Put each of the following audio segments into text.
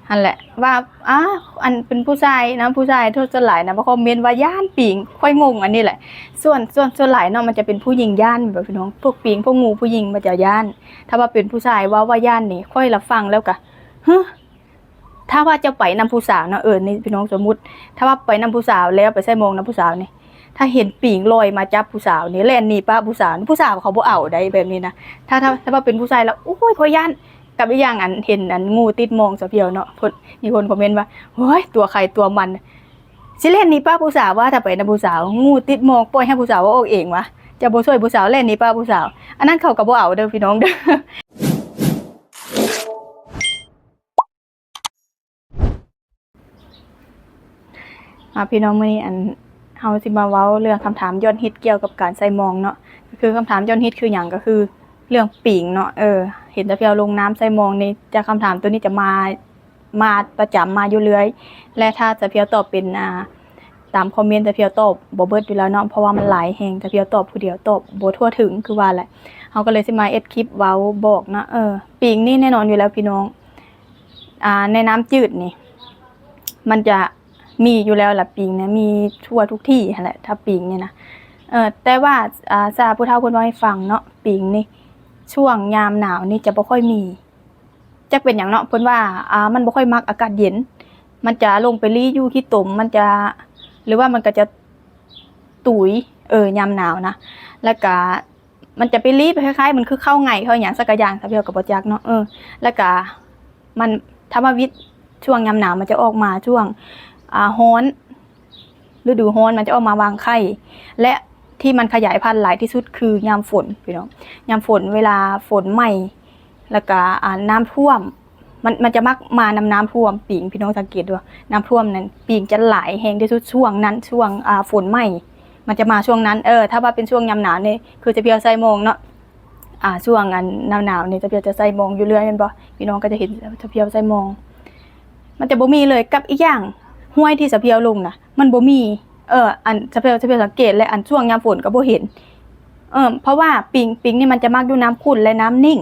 ຫັ້ນແຫຼະ ວ່າ ອາ ອັນເປັນຜູ້ຊາຍນະ ຜູ້ຊາຍສ່ວນຫຼາຍນະມາຄອມເມັນວ່າຢ້ານປີງ. ຂ້ອຍງົງອັນນີ້ແຫຼະ. ສ່ວນ ສ່ວນ ສ່ວນຫຼາຍເນາະ ມັນຈະເປັນຜູ້ຍິງຢ້ານແມ່ນບໍ່ພີ່ນ້ອງ? ພວກປີງ ພວກງູ ຜູ້ຍິງມັນຈະຢ້ານ. ຖ້າວ່າເປັນຜູ້ຊາຍເວົ້າວ່າຢ້ານນີ້ ຂ້ອຍລະຟັງແລ້ວກະ ຮຶ ຖ້າວ່າເຈົ້າໄປນຳຜູ້ສາວເນາະ ເອີ ນີ້ພີ່ນ້ອງ ສົມມຸດ ຖ້າວ່າໄປນຳຜູ້ສາວແລ້ວໄປໃສ່ມອງນຳຜູ້ສາວນີ້ ຖ້າເຫັນປີງລອຍມາຈັບຜູ້ສາວນີ້ ແລ່ນໜີປະຜູ້ສາວນີ້ ຜູ້ສາວເຂົາບໍ່ເອົາໃດ ແບບນີ້ນະ. ຖ້າ ຖ້າ ຖ້າວ່າເປັນຜູ້ຊາຍລະ ໂອ້ຍ ຂ້ອຍຢ້ານ. ກັບອີກຢ່າງ ອັນເຫັນອັນງູຕິດມອງສາວພຽວເນາະ ເພິ່ນ ມີຄົນຄອມເມັນວ່າ ໂອ້ຍ ຕົວໃຄຕົວມັນ ຊິແລ່ນໜີປະຜູ້ສາວຫວາ ຖ້າໄປນຳຜູ້ສາວ ງູຕິດມອງ ປ່ອຍໃຫ້ຜູ້ສາວເອົາອອກເອງຫວາ ຈະບໍ່ຊ່ວຍຜູ້ສາວ ແລ່ນໜີປະຜູ້ສາວ. ອັນນັ້ນເຂົາກໍບໍ່ເອົາເດີພີ່ນ້ອງເດີ. ອ່າ ພີ່ນ້ອງ ມື້ນີ້ອັນເຮົາຊິມາເວົ້າເລື່ອງຄຳຖາມຍອດຮິດກ່ຽວກັບການໃສ່ມອງເນາະ. ກໍຄືຄຳຖາມຍອດຮິດຄືຫຍັງ? ກໍຄືເລື່ອງປີງເນາະ. ເອີ ເຫັນສາວພຽວລົງນາມໃສ່ມອງນີ້ ຈາກຄຳຖາມໂຕນີ້ຈະມາ ມາປະຈຳ ມາຢູ່ເລື້ອຍ ແລະ ຖ້າສາວພຽວຕອບເປັນ ອ່າ ຕາມຄອມເມັນ ສາວພຽວຕອບບໍ່ເບິດຢູ່ແລ້ວເນາະ ເພາະວ່າມັນຫຼາຍແຮງ ສາວພຽວຕອບຜູ້ດຽວ ຕອບບໍ່ທົ່ວເຖິງ ຄືວ່າແຫຼະ. ເຮົາກໍເລີຍຊິມາເຮັດຄລິບເວົ້າບອກເນາະ. ເອີ ປີງນີ້ແນ່ນອນຢູ່ແລ້ວພີ່ນ້ອງ ອ່າ ໃນນ້ຳຈືດນີ້ ມັນຈະມີຢູ່ແລ້ວລະ ປີງນີ້ມີທົ່ວທຸກທີ່ຫັ້ນແຫຼະ ຖ້າປີງນີ້ນະ. ເອີ ແຕ່ວ່າ ອ່າ ຊາຜູ້ເຖົ້າເພິ່ນເວົ້າໃຫ້ຟັງເນາະ ປີງນີ້ຊ່ວງຍາມໜາວນີ້ຈະບໍ່ຄ່ອຍມີ ຈັກເປັນຫຍັງເນາະ ເພິ່ນວ່າ ອ່າ ມັນບໍ່ຄ່ອຍມັກອາກາດເຢັນ ມັນຈະລົງໄປລີ້ຢູ່ຂີ້ຕົມ ມັນຈະ ຫຼືວ່າມັນກໍຈະຕຸຍ ເອີ ຍາມໜາວນະ ແລ້ວກະ ມັນຈະໄປລີ້ໄປຄ້າຍໆ ມັນຄືເຂົ້າໄງ່ເຂົ້າຫຍັງສັກຢ່າງ ສາວພຽວກໍບໍ່ຈັກເນາະ. ເອີ ແລ້ວກະມັນ ທຳມະວິດຊ່ວງຍາມໜາວມັນຈະອອກມາຊ່ວງ ອ່າ ຮ້ອນ ລະດູຮ້ອນມັນຈະອອກມາວາງໄຂ່ ແລະ ທີ່ມັນຂະຫຍາຍພັນຫຼາຍທີ່ສຸດຄືຍາມຝົນພີ່ນ້ອງ. ຍາມຝົນ ເວລາຝົນໃໝ່ ແລ້ວກະ ອ່າ ນ້ຳຖ້ວມ ມັນ ມັນຈະມັກມານຳນ້ຳຖ້ວມ ປີງ ພີ່ນ້ອງສັງເກດດູ ນ້ຳຖ້ວມນັ້ນ ປີງຈະຫຼາຍແຮງທີ່ສຸດຊ່ວງນັ້ນ ຊ່ວງ ອ່າ ຝົນໃໝ່ ມັນຈະມາຊ່ວງນັ້ນ. ເອີ ຖ້າວ່າເປັນຊ່ວງຍາມໜາວນີ້ ຄືສາວພຽວໃສ່ມອງເນາະ ອ່າ ຊ່ວງອັນໜາວໆນີ້ ສາວພຽວຈະໃສ່ມອງຢູ່ເລື້ອຍແມ່ນບໍ່? ພີ່ນ້ອງກໍຈະເຫັນສາວພຽວໃສ່ມອງ ມັນຈະບໍ່ມີເລີຍ. ກັບອີກຢ່າງ ຫ້ວຍທີ່ສາວພຽວລົງນະ ມັນບໍ່ມີ ເອີ ອັນສາວພຽວ ສາວພຽວສັງເກດ ແລະ ອັນຊ່ວງຍາມຝົນກໍບໍ່ເຫັນ. ເອີ ເພາະວ່າປີງ ປີງນີ້ມັນຈະມັກຢູ່ນ້ຳຂຸ້ນ ແລະ ນ້ຳນິ່ງ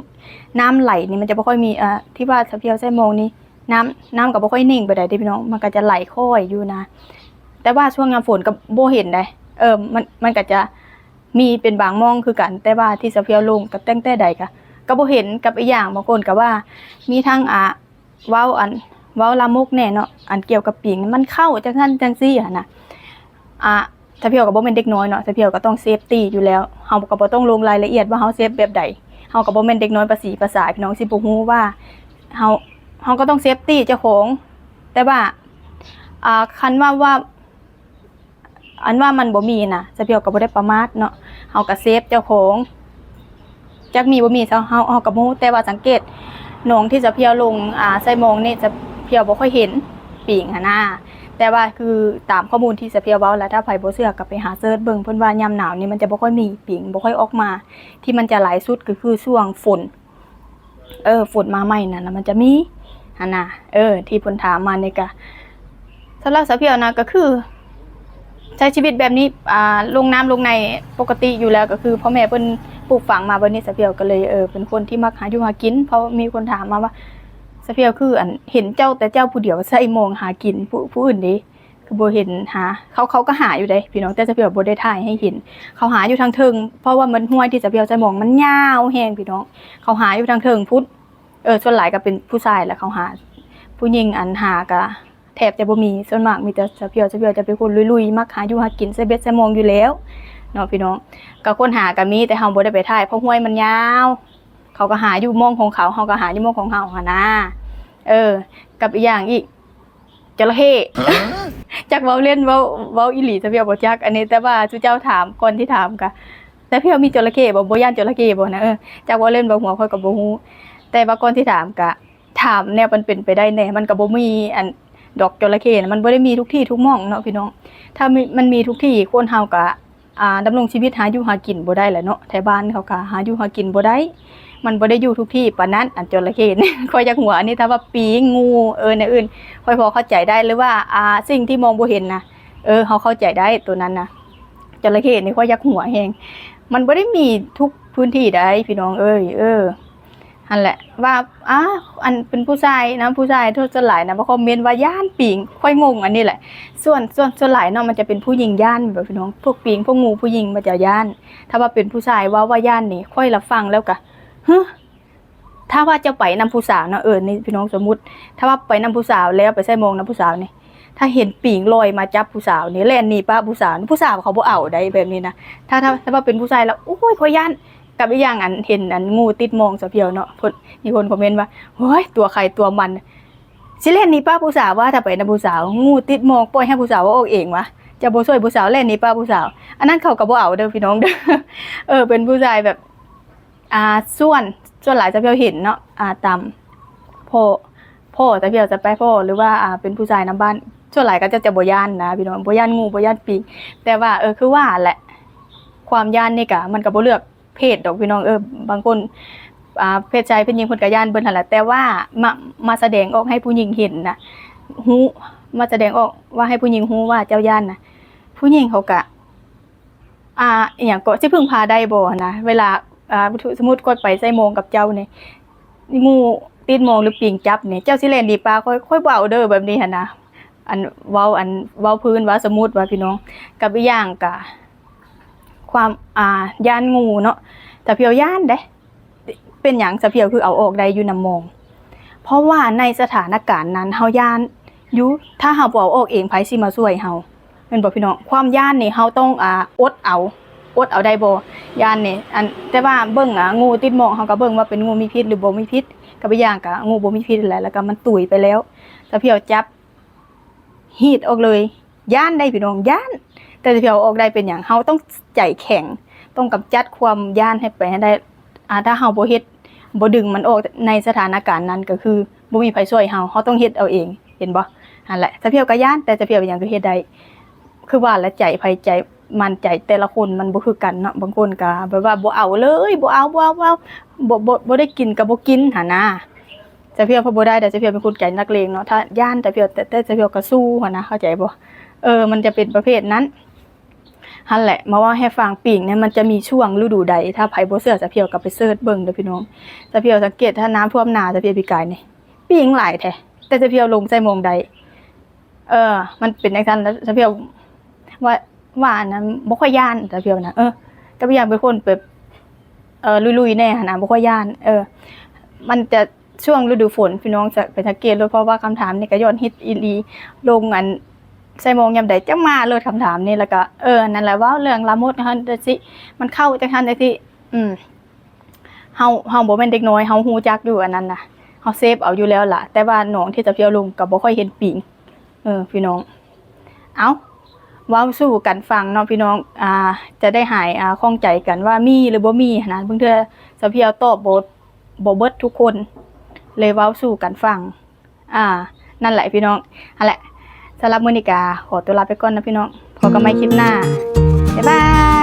ນ້ຳໄຫຼນີ້ມັນຈະບໍ່ຄ່ອຍມີ. ເອີ ທີ່ວ່າສາວພຽວໃສ່ມອງນີ້ ນ້ຳ ນ້ຳກໍບໍ່ຄ່ອຍນິ່ງປານໃດເດ້ພີ່ນ້ອງ ມັນກໍຈະໄຫຼຄ່ອຍຢູ່ນະ. ແຕ່ວ່າຊ່ວງຍາມຝົນກໍບໍ່ເຫັນໃດ ເອີ ມັນ ມັນກໍຈະມີເປັນບາງໝ່ອງຄືກັນ ແຕ່ວ່າທີ່ສາວພຽວລົງກໍຕັ້ງແຕ່ໃດກໍ ກໍບໍ່ເຫັນ. ກັບອີກຢ່າງ ບາງຄົນກໍວ່າມີທັງ ອ່າ ເວົ້າອັນ ເວົ້າລາມົກແດ່ເນາະ ອັນກ່ຽວກັບປີງ ມັນເຂົ້າຈັ່ງຊັ້ນຈັ່ງຊີ້ຫັ້ນນະ. ອ່າ ສາວພຽວກໍບໍ່ແມ່ນເດັກນ້ອຍເນາະ ສາວພຽວກໍຕ້ອງເຊຟຕີຢູ່ແລ້ວ ເຮົາກໍບໍ່ຕ້ອງລົງລາຍລະອຽດວ່າເຮົາເຊຟແບບໃດ ເຮົາກໍບໍ່ແມ່ນເດັກນ້ອຍປະສີປະສາ ພີ່ນ້ອງ ຊິບໍ່ຮູ້ວ່າ ເຮົາ ເຮົາກໍຕ້ອງເຊຟຕີເຈົ້າຂອງ. ແຕ່ວ່າ ອ່າ ຄັນວ່າ ວ່າ ອັນວ່າມັນບໍ່ມີນະ ສາວພຽວກໍບໍ່ໄດ້ປະໝາດເນາະ ເຮົາກໍເຊຟເຈົ້າຂອງ ຈັກມີບໍ່ມີ ເຮົາ ເຮົາ ເຮົາກໍບໍ່ຮູ້. ແຕ່ວ່າສັງເກດໜອງທີ່ສາວພຽວລົງ ອ່າ ໃສ່ມອງນີ້ ສາວພຽວບໍ່ຄ່ອຍເຫັນປີງຫັ້ນນາ. ແຕ່ວ່າຄືຕາມຂໍ້ມູນທີ່ສາວພຽວເວົ້າ ແລະ ຖ້າໃຜບໍ່ເຊື່ອກໍໄປຫາເສີດເບິ່ງ ເພິ່ນວ່າຍາມໜາວນີ້ມັນຈະບໍ່ຄ່ອຍມີ ປີງບໍ່ຄ່ອຍອອກມາ ທີ່ມັນຈະຫຼາຍສຸດກໍຄືຊ່ວງຝົນ ເອີ ຝົນມາໃໝ່ນັ້ນລະມັນຈະມີຫັ້ນນະ ເອີ ທີ່ເພິ່ນຖາມມານີ້ກະ ສຳລັບສາວພຽວນະ ກໍຄືໃຊ້ຊີວິດແບບນີ້ ອ່າ ລົງນ້ຳລົງໃນປົກກະຕິຢູ່ແລ້ວ ກໍຄືພໍ່ແມ່ເພິ່ນປູກຝັງມາແບບນີ້ ສາວພຽວກໍເລີຍ ເອີ ເປັນຄົນທີ່ມັກຫາຢູ່ຫາກິນ. ເພາະມີຄົນຖາມມາວ່າ ສາວພຽວຄື ອັນ ເຫັນເຈົ້າແຕ່ເຈົ້າຜູ້ດຽວໃສ່ມອງຫາກິນ ຜູ້ ຜູ້ອື່ນເດ ຄືບໍ່ເຫັນຫາ ເຂົາ ເຂົາກໍຫາຢູ່ເດ້ພີ່ນ້ອງ ແຕ່ສາວພຽວບໍ່ໄດ້ຖ່າຍໃຫ້ເຫັນ ເຂົາຫາຢູ່ທາງເທິງ ເພາະວ່າມັນ ຫ້ວຍທີ່ສາວພຽວໃສ່ມອງມັນຍາວແຮງພີ່ນ້ອງ ເຂົາຫາຢູ່ທາງເທິງພຸ້ນ. ເອີ ສ່ວນຫຼາຍກໍເປັນຜູ້ຊາຍແຫຼະເຂົາຫາ ຜູ້ຍິງອັນຫາກໍແທບຈະບໍ່ມີ ສ່ວນມາກມີແຕ່ສາວພຽວ ສາວພຽວຈະເປັນຄົນລຸຍໆ ມັກຫາຢູ່ຫາກິນ ໃສ່ເບັດໃສ່ມອງຢູ່ແລ້ວເນາະພີ່ນ້ອງ. ກໍຄົນຫາກໍມີ ແຕ່ເຮົາບໍ່ໄດ້ໄປຖ່າຍ ເພາະຫ້ວຍມັນຍາວ ເຂົາກໍຫາຢູ່ໝ່ອງຂອງເຂົາ ເຮົາກໍຫາຢູ່ໝ່ອງຂອງເຮົາຫັ້ນນາ. ເອີ ກັບອີກຢ່າງອີກ ຈໍລະເຂ້ ຈັກເວົ້າເລ່ນ ເວົ້າ ເວົ້າອີ່ຫຼີ ສາວພຽວບໍ່ຈັກອັນນີ້ ແຕ່ວ່າຊຸເຈົ້າຖາມ ກ່ອນທີ່ຖາມກະ ສາວພຽວມີຈໍລະເຂ້ບໍ່? ບໍ່ຢ້ານຈໍລະເຂ້ບໍ່ນະ? ເອີ ຈັກເວົ້າເລ່ນເວົ້າຫົວ ຂ້ອຍກໍບໍ່ຮູ້ ແຕ່ວ່າກ່ອນທີ່ຖາມກະ ຖາມແນວມັນເປັນໄປໄດ້ແດ່ ມັນກໍບໍ່ມີອັນດອກຈໍລະເຂ້ນະ ມັນບໍ່ໄດ້ມີທຸກທີ່ທຸກໝ່ອງເນາະພີ່ນ້ອງ. ຖ້າມີ ມັນມີທຸກທີ່ ຄົນເຮົາກະ ອ່າ ດຳລົງຊີວິດຫາຢູ່ຫາກິນບໍ່ໄດ້ແຫຼະເນາະ ແຖວບ້ານເຂົາກະຫາຢູ່ຫາກິນບໍ່ໄດ້ ມັນບໍ່ໄດ້ຢູ່ທຸກທີ່ປານນັ້ນ. ອັນຈໍລະເຂ້ນີ້ ຂ້ອຍຢາກຫົວ ອັນນີ້ຖ້າວ່າປີງ ງູ ເອີ ແນວອື່ນ ຂ້ອຍພໍເຂົ້າໃຈໄດ້ ຫຼືວ່າ ອ່າ ສິ່ງທີ່ມອງບໍ່ເຫັນນະ ເອີ ເຮົາເຂົ້າໃຈໄດ້ໂຕນັ້ນນະ. ຈໍລະເຂ້ນີ້ຂ້ອຍຢາກຫົວແຮງ ມັນບໍ່ໄດ້ມີທຸກພື້ນທີ່ໃດ໋ ພີ່ນ້ອງເອີຍ ເອີ. ຫັ້ນແຫຼະ ວ່າ ອາ ອັນເປັນຜູ້ຊາຍນະ ຜູ້ຊາຍສ່ວນຫຼາຍນະມາຄອມເມັນວ່າຢ້ານປີງ. ຂ້ອຍງົງອັນນີ້ແຫຼະ. ສ່ວນ ສ່ວນ ສ່ວນຫຼາຍເນາະ ມັນຈະເປັນຜູ້ຍິງຢ້ານແມ່ນບໍ່ພີ່ນ້ອງ? ພວກປີງ ພວກງູ ຜູ້ຍິງມັນຈະຢ້ານ. ຖ້າວ່າເປັນຜູ້ຊາຍເວົ້າວ່າຢ້ານນີ້ ຂ້ອຍລະຟັງແລ້ວກະ ຮຶ ຖ້າວ່າເຈົ້າໄປນຳຜູ້ສາວເນາະ ເອີ ນີ້ພີ່ນ້ອງ ສົມມຸດ ຖ້າວ່າໄປນຳຜູ້ສາວແລ້ວ ໄປໃສ່ໝອງນຳຜູ້ສາວນີ້ ຖ້າເຫັນປີງລອຍມາຈັບຜູ້ສາວນີ້ ແລ່ນໜີປະຜູ້ສາວນີ້ ຜູ້ສາວເຂົາບໍ່ເອົາໃດ ແບບນີ້ນະ. ຖ້າ ຖ້າ ຖ້າວ່າເປັນຜູ້ຊາຍລະ ໂອ້ຍ ຂ້ອຍຢ້ານ. ກັບອີກຢ່າງ ອັນເຫັນອັນງູຕິດໝອງສາວພຽວເນາະ ເພິ່ນ ມີຄົນຄອມເມັນວ່າ ໂອ້ຍ ຕົວໃຄຕົວມັນ ຊິແລ່ນໜີປະຜູ້ສາວຫວາ ຖ້າໄປນຳຜູ້ສາວ. ງູຕິດໝອງ ປ່ອຍໃຫ້ຜູ້ສາວເອົາອອກເອງຫວາ ຈະບໍ່ຊ່ວຍຜູ້ສາວ ແລ່ນໜີປະຜູ້ສາວ. ອັນນັ້ນເຂົາກໍບໍ່ເອົາເດີພີ່ນ້ອງເດີ. ເອີ ເປັນຜູ້ຊາຍແບບ ອ່າ ສ່ວນ ສ່ວນຫຼາຍສາວພຽວເຫັນເນາະ ອ່າ ຕາມພໍ່ ພໍ່ສາວພຽວຈະໄປພໍ້ ຫຼືວ່າ ອ່າ ເປັນຜູ້ຊາຍນຳບ້ານ ສ່ວນຫຼາຍເຂົາເຈົ້າຈະບໍ່ຢ້ານນະພີ່ນ້ອງ ບໍ່ຢ້ານງູ ບໍ່ຢ້ານປີງ. ແຕ່ວ່າ ເອີ ຄືວ່າແຫຼະ ຄວາມຢ້ານນີ້ກະ ມັນກະບໍ່ເລືອກເພດດອກພີ່ນ້ອງເອີຍ. ບາງຄົນ ອ່າ ເພດຊາຍເພດຍິງເພິ່ນກະຢ້ານເບິດຫັ້ນແຫຼະ ແຕ່ວ່າມາ ມາສະແດງອອກໃຫ້ຜູ້ຍິງເຫັນນະ ຮູ້ ມາສະແດງອອກວ່າໃຫ້ຜູ້ຍິງຮູ້ວ່າເຈົ້າຢ້ານນະ ຜູ້ຍິງເຂົາກະ ອ່າ ອີ່ຫຍັງເກາະ ຊິເພິ່ງພາໄດ້ບໍ່ຫັ້ນນະ? ເວລາ ອ່າ ສົມມຸດຂ້ອຍໄປໃສ່ໝອງກັບເຈົ້ານີ້ ງູຕິດໝອງ ຫຼື ປີງຈັບນີ້ ເຈົ້າຊິແລ່ນໜີປະຂ້ອຍ ຂ້ອຍບໍ່ເອົາເດີ ແບບນີ້ຫັ້ນນະ. ອັນເວົ້າ ອັນເວົ້າພື້ນວ່າ ສົມມຸດວ່າພີ່ນ້ອງ ກັບອີກຢ່າງກະ ຄວາມ ອ່າ ຢ້ານງູເນາະ ສາວພຽວຢ້ານເດ້. ເປັນຫຍັງສາວພຽວຄືເອົາອອກໄດ້ຢູ່ນຳໝອງ? ເພາະວ່າໃນສະຖານະການນັ້ນເຮົາຢ້ານຢູ່ ຖ້າເຮົາບໍ່ເອົາອອກເອງ ໃຜຊິມາຊ່ວຍເຮົາ ແມ່ນບໍ່ພີ່ນ້ອງ? ຄວາມຢ້ານນີ້ເຮົາຕ້ອງ ອ່າ ອົດເອົາ ອົດເອົາໄດ້ບໍ່ ຢ້ານນີ້. ອັນ ແຕ່ວ່າເບິ່ງ ອ່າ ງູຕິດໝອງ ເຮົາກໍເບິ່ງວ່າເປັນງູມີພິດ ຫຼື ບໍ່ມີພິດ ກັບອີກຢ່າງກໍງູບໍ່ມີພິດແຫຼະ ແລ້ວກໍມັນຕຸຍໄປແລ້ວ ສາວພຽວຈັບ ຮີດອອກເລີຍ ຢ້ານໄດ໋ພີ່ນ້ອງ ຢ້ານ. ແຕ່ສາວພຽວເອົາອອກໄດ້ເປັນຫຍັງ? ເຮົາຕ້ອງໃຈແຂງ ຕ້ອງກຳຈັດຄວາມຢ້ານໃຫ້ໄປໃຫ້ໄດ້. ອ່າ ຖ້າເຮົາບໍ່ເຮັດ ບໍ່ດຶງມັນອອກໃນສະຖານະການນັ້ນ ກໍຄືບໍ່ມີໃຜຊ່ວຍເຮົາ ເຮົາຕ້ອງເຮັດເອົາເອງ ເຫັນບໍ່? ຫັ້ນແຫຼະ ສາວພຽວກໍຢ້ານ ແຕ່ສາວພຽວຫຍັງກໍເຮັດໄດ້. ຄືວ່າລະ ໃຈໃຜໃຈມັນ ໃຈແຕ່ລະຄົນມັນບໍ່ຄືກັນເນາະ. ບາງຄົນກໍແບບວ່າບໍ່ເອົາເລີຍ ບໍ່ເອົາ ບໍ່ເອົາ ບໍ່ເອົາ ບໍ່ ບໍ່ ບໍ່ໄດ້ກິນກໍບໍ່ກິນຫັ້ນນະ. ສາວພຽວພັດບໍ່ໄດ້ເດ້ ສາວພຽວເປັນຄົນໃຈນັກເລງເນາະ ຖ້າຢ້ານສາວພຽວ ແຕ່ ແຕ່ສາວພຽວກໍສູ້ຫັ້ນນະ ເຂົ້າໃຈບໍ່? ເອີ ມັນຈະເປັນປະເພດນັ້ນ. ຫັ້ນແຫຼະ ມາເວົ້າໃຫ້ຟັງ ປີງນີ້ມັນຈະມີຊ່ວງລະດູໃດ? ຖ້າໃຜບໍ່ເຊື່ອສາວພຽວກໍໄປເສີດເບິ່ງເດີພີ່ນ້ອງ. ສາວພຽວສັງເກດ ຖ້ານ້ຳຖ້ວມນາສາວພຽວປີກາຍນີ້ ປີງຫຼາຍແທ້ ແຕ່ສາວພຽວລົງໃສ່ໝອງໄດ້. ເອີ ມັນເປັນຈັ່ງຊັ້ນ ແລ້ວສາວພຽວວ່າ ວ່າອັນນັ້ນບໍ່ຄ່ອຍຢ້ານ ສາວພຽວນະ. ເອີ ກໍພະຍາຍາມເປັນຄົນແບບ ເອີ ລຸຍໆແດ່ຫັ້ນນະ ບໍ່ຄ່ອຍຢ້ານ. ເອີ ມັນຈະຊ່ວງລະດູຝົນພີ່ນ້ອງ ຈະໄປສັງເກດໂລດ ເພາະວ່າຄຳຖາມນີ້ກໍຍອດຮິດອີ່ຫຼີ ລົງອັນໃສ່ໝອງຍາມໃດ ຈະມາໂລດຄຳຖາມນີ້. ແລ້ວກໍ ເອີ ນັ້ນແຫຼະ ເວົ້າເລື່ອງລາມົດຫັ້ນຈັ່ງຊີ້ ມັນເຂົ້າຈັ່ງຊັ້ນຈັ່ງຊີ້. ອືມ ເຮົາ ເຮົາບໍ່ແມ່ນເດັກນ້ອຍ ເຮົາຮູ້ຈັກຢູ່ອັນນັ້ນນະ ເຮົາເສບເອົາຢູ່ແລ້ວລະ. ແຕ່ວ່າໜອງທີ່ສາວພຽວລົງກໍບໍ່ຄ່ອຍເຫັນປີງ. ເອີ ພີ່ນ້ອງ ເອົ້າ ເວົ້າສູ່ກັນຟັງເນາະພີ່ນ້ອງ ອ່າ ຈະໄດ້ຫາຍ ອ່າ ຂ້ອງໃຈກັນວ່າມີ ຫຼື ບໍ່ມີຫັ້ນນະ. ບາງເທື່ອສາວພຽວຕອບບໍ່ ບໍ່ເບິດທຸກຄົນ ເລີຍເວົ້າສູ່ກັນຟັງ. ອ່າ ນັ້ນແຫຼະພີ່ນ້ອງ ຫັ້ນແຫຼະ ສຳລັບມື້ນີ້ກະຂໍຕົວລາໄປກ່ອນນະພີ່ນ້ອງ ພໍ້ກັນໃໝ່ຄລິບໜ້າ ບາຍບາຍ.